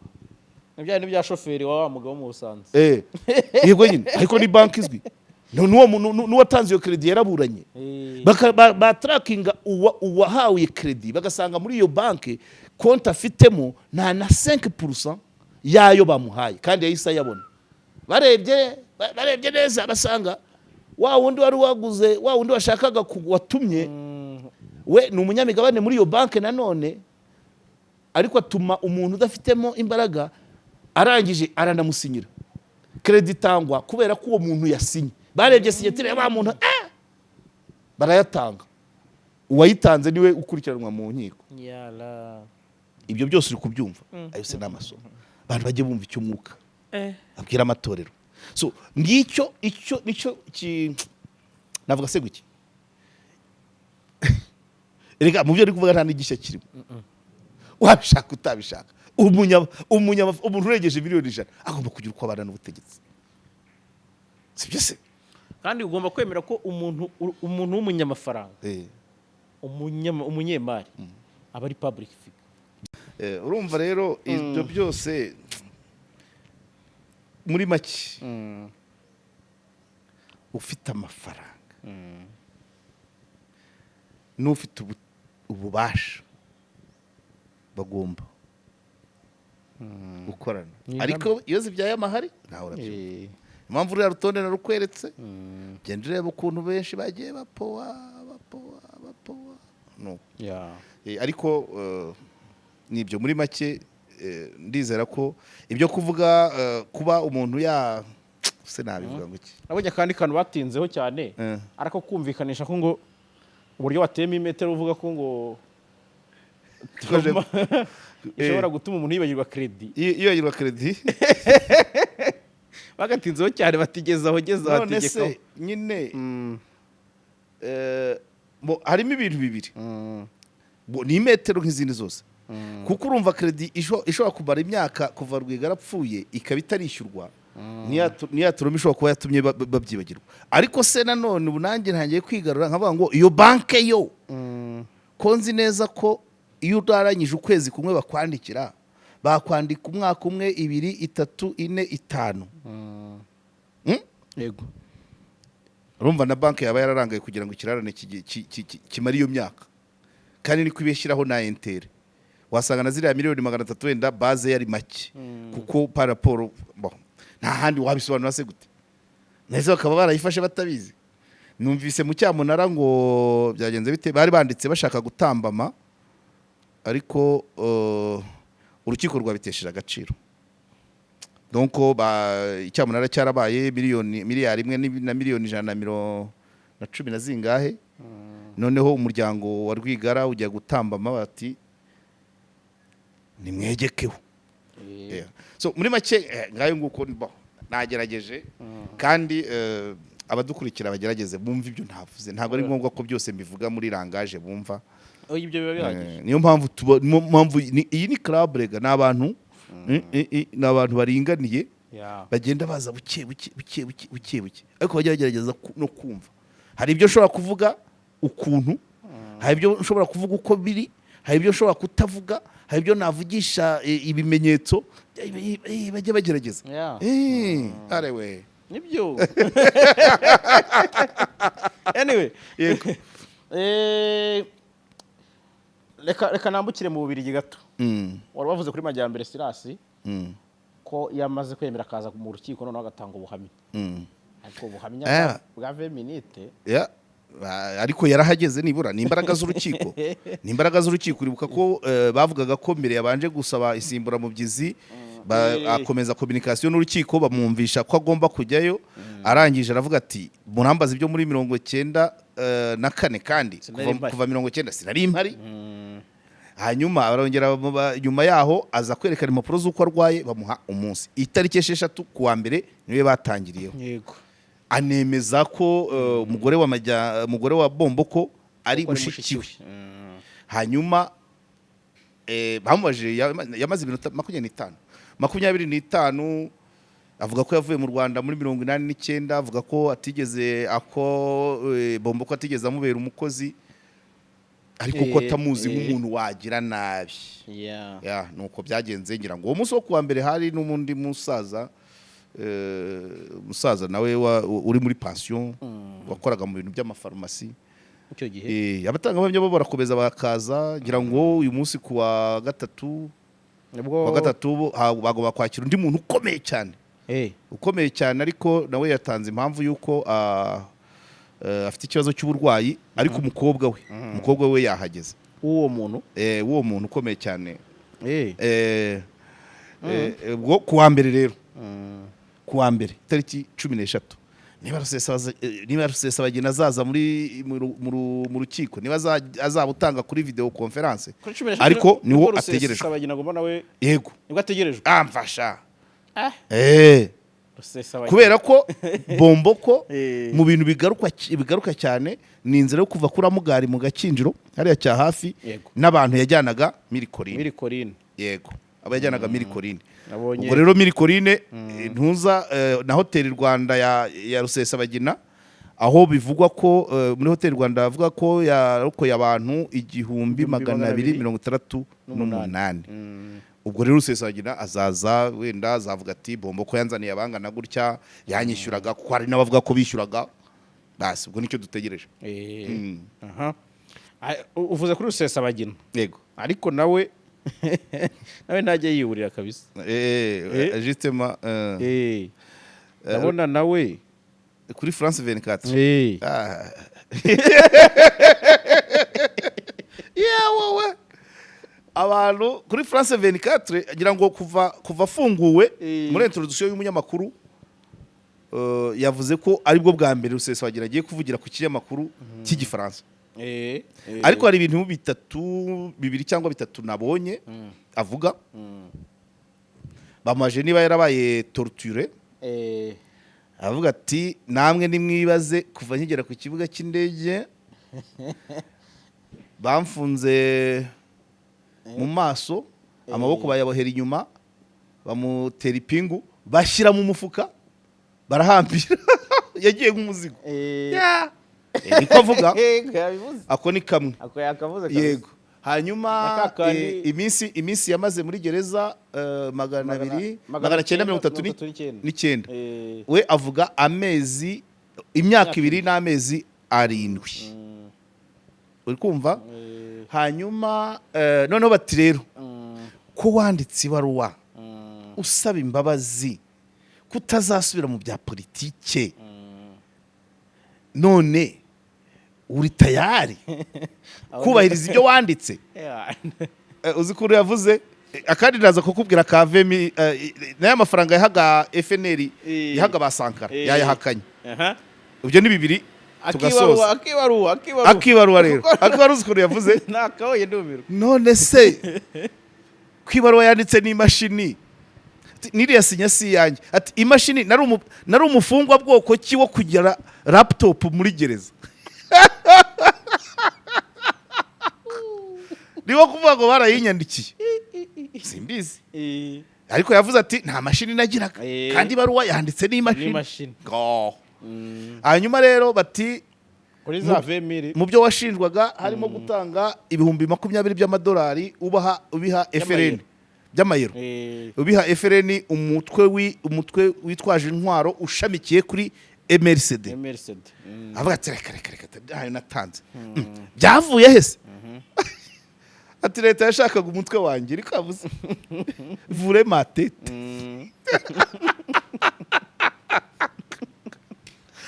Speaker 2: Ni bya bya shoferi wa mugabo wo mu Busanza.
Speaker 1: Yego nyine, ariko ni banki izwi. N'uwatanze iyo crédit yaraburanye. Batarakinga uwahawe crédit, bagasanga muri iyo banki konti afitemo nta na 5% yayo bamuhaye, kandi yahise ayabona. Barebye neza basanga wa wundi wari waguze, wa wundi washakaga watumye, we ni umunyamigabane muri iyo banki nanone, ariko atuma umuntu udafitemo imbaraga, arangije aranamusinyira. Crédit itangwa kubera ko uwo muntu yasinye. Barebye signature ya wa muntu, barayatanga. Uwayitanze niwe ukurikiranwa mu nkiko.
Speaker 2: Yala.
Speaker 1: Ibyo byose uri kubyumva, ayo se ni amasomo. Abantu bajye bumva icyo umwuka abwira amatorero. So ngicyo, icyo nicyo navuga se guki. Reka, mu byo ari kuvuga nta n'igishya kirimo. Wabishaka utabishaka, umuntu urengeje miliyoni 100 agomba kugira uko abana n'ubutegetsi, sibyo se?
Speaker 2: Kandi ugomba kwemera ko umuntu w'umunyamafaranga, umunyemari aba ari public figure.
Speaker 1: Urumva rero ibyo byose, muri make, ufite amafaranga n'ufite ububasha bagomba gukorana.
Speaker 2: Ni
Speaker 1: Ariko iyo zibyaye amahari ntawe urabyumva. Impamvu ruriya rutonde narukweretse, genda ureba ukuntu benshi bagiye bapowa, bapowa, bapowa. No. Ariko nibyo muri make. Ndizera ko ibyo kuvuga, kuba umuntu ya se nabivuga ngo iki?
Speaker 2: Nabonye akandi kantu batinzeho cyane, ariko kumvikanisha ko ngo uburyo wateyemo imetero, uvuga ko ngo ishobora gutuma umuntu yibagirwa crédit.
Speaker 1: Iyo yibagirwa crédit.
Speaker 2: Bagatinzeho cyane, batigeze aho geza
Speaker 1: None
Speaker 2: bategekaho.
Speaker 1: se nyine, harimo ibintu bibiri. Ni imetero nk'izindi zose, kuko urumva crédit ishobora kumara imyaka kuva Rwigara apfuye ikaba itarishyurwa, niya trauma ishobora kuba yatumye babyibagirwa. Ariko se nanone ubu nanjye ntangiye kwigarura nkavuga ngo iyo banke yo ko nzi neza ko iyo utarangije ukwezi kumwe bakwandikira, bakwandika umwaka umwe, 2, 3, 4, 5?
Speaker 2: Yego.
Speaker 1: Urumva na banki yaba yararangaye kugira ngo ikirarane kimare iyo myaka, kandi niko ibeshyiraho na intérêt. Wasanga na ziriya miliyoni 300 wenda base yari make, kuko par rapport, bon, nta handi wabisobanura se gute? Neza bakaba barayifashe batabizi. Numvise mu cyamunara ngo byagenze bite, bari banditse bashaka gutambama, ariko urukiko rwabitesheje agaciro. Donc icyamunara cyarabaye miliyoni miliyari 1 na miliyoni ijana na mirongo na cumi na zingahe. Noneho umuryango wa Rwigara ujya gutambama, bati nimwegekeho. Yeah. So muri make, ngayo nguko. Bo, nagerageje, kandi abadukurikira bagerageze bumve ibyo ntavuze. Ntabwo ari ngombwa ko byose mbivuga muri langage bumva.
Speaker 2: Oya, ibyo biba bihagije.
Speaker 1: Niyo mpamvu tuba, niyo mpamvu iyi ni club rega, ni abantu ni abantu baringaniye, bagenda baza buke buke buke buke buke buke, ariko bajya bagerageza no kumva. Hari ibyo nshobora kuvuga ukuntu, hari ibyo nshobora kuvuga uko biri, hari ibyo nshobora kutavuga, hari ibyo navugisha ibimenyetso. Bajya bagerageza. Arewe.
Speaker 2: Nibyo. Anyway.
Speaker 1: Yego.
Speaker 2: Reka nambukire mu Bubirigi gato. Wari wavuze kuri Majyambere Sirasi ko yamaze kwemera akaza mu rukiko, noneho agatanga ubuhamya, ariko ubuhamya bwa 20 minutes.
Speaker 1: Ya, ariko yarahageze nibura, ni imbaraga z'urukiko, ni imbaraga z'urukiko. Uribuka ko bavugaga ko mbere yabanje gusaba insimburamubyizi. Akomeza communication n'urukiko, bamwumvisha ko agomba kujyayo. Arangije aravuga ati: "Murambaza ibyo muri 94 kandi
Speaker 2: Sinari mpari."
Speaker 1: Kuva 90 sinari mpari. Hanyuma barongera nyuma yaho aza kwerekana impapuro z'uko arwaye, bamuha umunsi, itariki 6 kuwa mbere niwe batangiriyeho. Anemeza ko umugore wa Bomboko ari
Speaker 2: Ko ari
Speaker 1: mushiki we.
Speaker 2: mushiki we.
Speaker 1: Hanyuma bamubajije, yamaze iminota 25, 25, avuga ko yavuye mu Rwanda muri 89, avuga ko atigeze ako Bomboko atigeze amubera umukozi, ariko ko atamuzi nk'umuntu wagira nabi. Ya, nuko byagenze. Ngira ngo uwo munsi wo kuwa mbere hari n'undi musaza, umusaza nawe uri muri pansiyo, wakoraga mu bintu by'amafarumasi.
Speaker 2: Icyo gihe
Speaker 1: Abatangabuhamya bo barakomeza bakaza. Ngira ngo uyu munsi kuwa gatatu,
Speaker 2: nibwo
Speaker 1: kuwa gatatu bagomba kwakira undi muntu ukomeye cyane, ukomeye cyane, ariko nawe yatanze impamvu y'uko afite ikibazo cy'uburwayi, ariko umukobwa we yahageze.
Speaker 2: Uwo muntu?
Speaker 1: W'uwo muntu ukomeye cyane. Ubwo kuwa mbere rero, kuwa mbere itariki 13, niba Rusesabagina azaza muri mu rukiko, niba azaba utanga kuri video conference,
Speaker 2: Kuri 13
Speaker 1: ariko niwo
Speaker 2: nibwo
Speaker 1: ategerejwe.
Speaker 2: Rusesabagina agomba nawe
Speaker 1: Yego.
Speaker 2: Nibwo ategerejwe.
Speaker 1: Amfasha.
Speaker 2: Rusesabagina.
Speaker 1: Kubera ko Bomboko mu bintu bigaruka cyane ni inzira yo kuva kuri Amugari mu Gakinjiro hariya cya hafi n'abantu yajyanaga Mille Collines.
Speaker 2: Mille Collines.
Speaker 1: Yego, aba yajyanaga Mille Collines.
Speaker 2: Nabonye
Speaker 1: Ubwo rero Mille Collines, ntuza na Hoteli Rwanda ya Rusesabagina, aho bivugwa ko muri Hoteli Rwanda bavuga ko yarokoye abantu 1268. Ubwo rero Rusesabagina azaza, wenda azavuga ati: "Bombo ko yanzaniye abangana gutya, yanyishyuraga," kuko hari n'abavuga ko bishyuraga. Basi ubwo nicyo dutegereje.
Speaker 2: Aha. Uvuze kuri Rusesabagina,
Speaker 1: Yego.
Speaker 2: ariko nawe ntajya yiburira kabisa.
Speaker 1: Justement,
Speaker 2: Ndabona nawe
Speaker 1: kuri France 24. Ah. Yeah, wowe abantu kuri France 24, ngira ngo kuva afunguwe, muri introduction y'umunyamakuru, yavuze ko aribwo bwa mbere Rusesabagina agiye kuvugira ku kinyamakuru cy'Igifaransa. Ariko hari ibintu bitatu, bibiri cyangwa bitatu nabonye avuga. Bamaje niba yarabaye torturé, avuga ati: "Namwe nimwibaze, kuva nkigera ku kibuga cy'indege bamfunze mu maso, amaboko bayabohera inyuma, bamutera ipingu, bashyira mu mufuka, barahambira, yagiye nk'umuzigo." Yeah. Niko avuga.
Speaker 2: Yabivuze.
Speaker 1: Ako ni kamwe.
Speaker 2: Ako yakavuze kabisa.
Speaker 1: Yego. Hanyuma
Speaker 2: Na kakandi-
Speaker 1: iminsi yamaze muri gereza, magana abiri 939.
Speaker 2: 939.
Speaker 1: We avuga amezi, imyaka 2 n'amezi 7, uri kumva? Hanyuma noneho bati: "Rero ko wanditse ibaruwa usaba imbabazi kutazasubira mu bya politike, none uri tayari kubahiriza ibyo wanditse?" Uzi ukuntu yavuze? Akandi naza kukubwira ka vemi, n'aya mafaranga yahaga FNL, yahaga ba Sankara, yayahakanye. Ibyo ni bibiri, tugasoza.
Speaker 2: Akibaruwa, akibaruwa, akibaruwa.
Speaker 1: Akibaruwa rero, akibaruwa, uzi ukuntu yavuze?
Speaker 2: Nakabaye ndumirwa.
Speaker 1: None se ko ibaruwa yanditse n'imashini? Ati: "Niriya sinya si iyanjye." Ati: "Imashini, nari umufungwa bwoko ki wo kugira laptop muri gereza?" Niwo kuvuga ngo barayinyandikiye, simbizi. Ariko yavuze ati: "Nta mashini nagiraga." Kandi ibaruwa yanditse n'imashini.
Speaker 2: N'imashini.
Speaker 1: Ngo. Hanyuma rero bati
Speaker 2: Kuri za 20 000
Speaker 1: mu byo washinjwaga harimo gutanga 20,000 by'amadolari ubaha, ubiha FRN, by'amayero, ubiha FRN, umutwe witwaje intwaro ushamikiye kuri MRCD.
Speaker 2: MRCD.
Speaker 1: Avuga ati: "Reka, reka, reka, ntayo natanze." Byavuye hese? Ati: "Leta yashakaga umutwe wanjye." Ariko yavuze vure matete.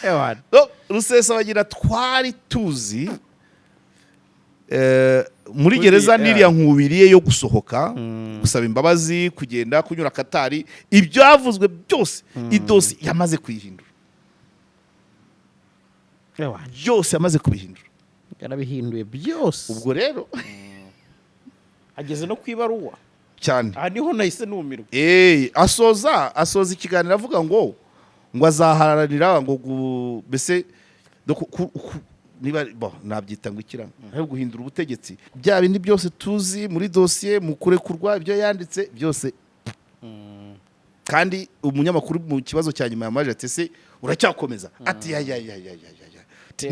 Speaker 2: Ewana.
Speaker 1: No, Rusesabagina twari tuzi. Muri gereza n'iriya nkubiriye yo gusohoka, gusaba imbabazi, kugenda kunyura Katari, ibyavuzwe byose, idosiye yamaze kuyihindura.
Speaker 2: Ewa,
Speaker 1: Byose yamaze kubihindura.
Speaker 2: Yarabihinduye byose.
Speaker 1: Ubwo rero
Speaker 2: Ageze no ku ibaruwa.
Speaker 1: Cyane.
Speaker 2: Aha niho nahise numirwa.
Speaker 1: Asoza ikiganiro avuga ngo azaharanira ngo mbese niba bo nabyita ngo ikiranga aho guhindura ubutegetsi, bya bindi byose tuzi muri dosiye, mu kurekurwa, ibyo yanditse byose. Kandi umunyamakuru mu kibazo cya nyuma yamaje ati: "Ese uracyakomeza?" Ati: "Ya ya ya ya ya ya ya." Ati: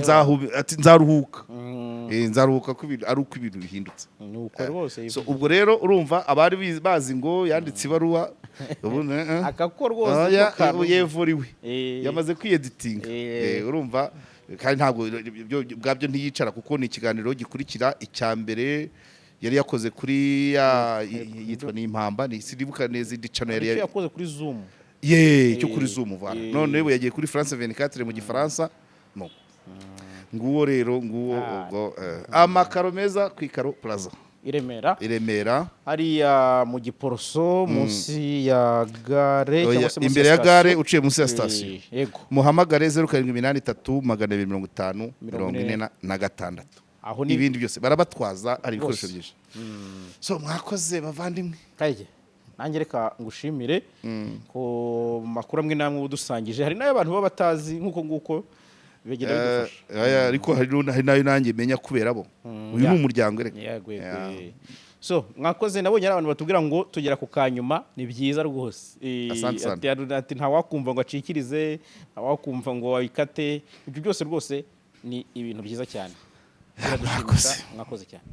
Speaker 1: Ati: "Nzaruhuka." Nzaruhuka ko ari uko ibintu bihindutse.
Speaker 2: Ni uko rwose.
Speaker 1: So ubwo rero urumva abari bazi ngo yanditse ibaruwa ubu,
Speaker 2: Akako rwose
Speaker 1: Oya,
Speaker 2: ko kantu.
Speaker 1: Yevuriwe, yamaze kwiyeditinga. Urumva kandi ntabwo ibyo ubwabyo ntiyicara, kuko ni ikiganiro gikurikira icya mbere yari yakoze kuri ya yitwa ni Impamba, ni sinibuka neza indi channel yari
Speaker 2: Icyo yakoze kuri Zoom.
Speaker 1: Ye, cyo kuri Zoom, voilà. None we yagiye kuri France 24 mu Gifaransa. No nguwo rero, nguwo. Ubwo amakaro meza ku Ikaro Plaza.
Speaker 2: I Remera.
Speaker 1: I Remera.
Speaker 2: Hariya mu Giporoso, munsi ya gare
Speaker 1: Oya,
Speaker 2: cyangwa se munsi
Speaker 1: imbere ya gare,
Speaker 2: sitasiyo.
Speaker 1: uciye munsi ya sitasiyo.
Speaker 2: Yego.
Speaker 1: Muhamagare 0783 250 46.
Speaker 2: Aho ni
Speaker 1: Ibindi byose barabatwaza, hari ibikoresho
Speaker 2: Rwose.
Speaker 1: byinshi. So mwakoze, bavandimwe.
Speaker 2: Kayige, nanjye reka ngushimire ku makuru amwe n'amwe uba udusangije. Hari n'ayo abantu baba batazi nk'uko nguko bigenda bidufasha.
Speaker 1: Aya, ariko hari n'ayo nanjye menya kubera bo. Uyu ni umuryango reka.
Speaker 2: Yego, yego. So mwakoze. Nabonye ari abantu batubwira ngo tugera ku kanyuma, ni byiza rwose.
Speaker 1: Asante sana.
Speaker 2: Ati ntawakumva ngo acikirize, ntawakumva ngo ayikate. Ibyo byose rwose ni ibintu byiza cyane, biradushimisha.
Speaker 1: Mwakoze.
Speaker 2: Mwakoze cyane.